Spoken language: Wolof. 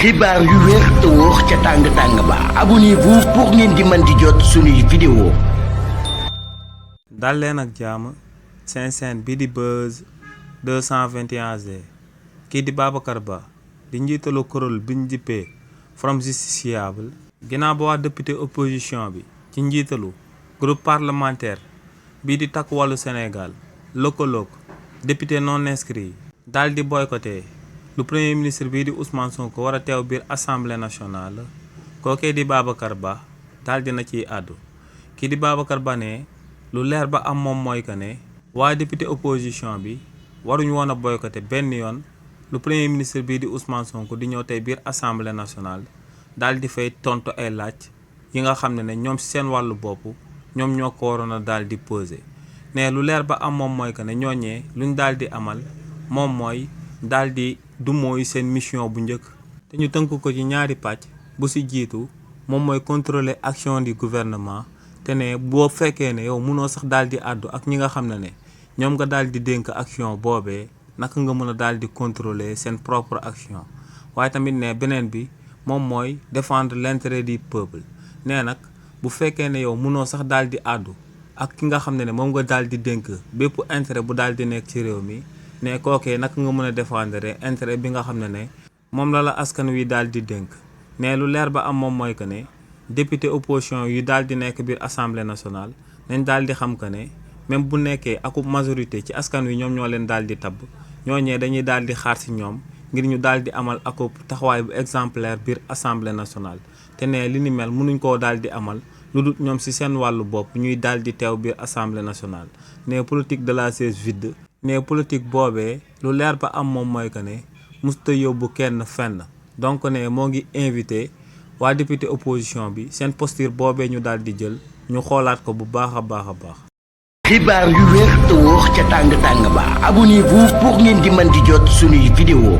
xibaar yu wér te wóor ca tàng ba abonnez-vous pour ngeen di mën di jot suñuy vidéo. dal leen ak jàmm seen chaîne bi di Buzz 221G kii di Babacar Ba di njiitalu kuréel biñ jippee Forum Justiciable ginnaaw ba waa député opposition bi ci njiitalu groupe parlementaire bii di Takku Wallu Sénégal lëkkaloog député non inscrit daal di boycotté lu premier ministre bii di Ousmane Sonko war a teew biir assemblée nationale kookee di Babacar Ba daal dina ciy àddu kii di Babacar Ba ne lu leer ba am moom mooy que ne waa député opposition bi waruñu woon a boycotté benn yoon lu premier ministre bii di Ousmane Sonko di ñëw tey biir assemblée nationale daal di fay tontu ay laaj yi nga xam ne ñoom ci seen wàllu bopp ñoom ñoo ko waroon a daal di posé ne lu leer ba am moom mooy que ne ñooñee luñ daal di amal moom mooy daal di du mooy seen mission bu njëkk te ñu tënk ko ci ñaari pàcc bu ci jiitu moom mooy contrôler action du gouvernement te ne boo fekkee ne yow mënoo sax daal di àddu ak ñi nga xam ne ñoom nga daal di dénk action boobee naka nga mën a daal di contrôler seen propre action waaye tamit ne beneen bi moom mooy défendre l'intérêt du peuple nee nag bu fekkee ne yow mënoo sax daal di àddu ak ki nga xam ne moom nga daal di dénk bépp intérêt bu daal di nekk ci réew mi ne kookee naka nga mën a défendre intérêt bi nga xam ne moom la askan wi daal di dénk ne lu leer ba am moom mooy que ne député opposition yu daal di nekk biir assemblée nationale nañ daal di xam que ne même bu nekkee akub majorité ci askan wi ñoom ñoo leen daal di tabb ñooñee dañuy daal di xaar ci ñoom ngir ñu daal di amal akub taxawaay bu exemplaire biir assemblée nationale te ne li ni mel mënuñ koo daal di amal lu dul ñoom ci seen wàllu bopp ñuy daal di teew biir assemblée nationale ne politique de la chaise vide ne politique boobee lu leer ba am moom mooy que ne musta yóbbu kenn fenn donc ne moo ngi invité waa député opposition bi seen posture boobee ñu daal di jël ñu xoolaat ko bu baax a baax a baax. xibaar yu wér te wóor ca tàng ba abonnez-vous pour ngeen di mën di jot suñuy vidéo.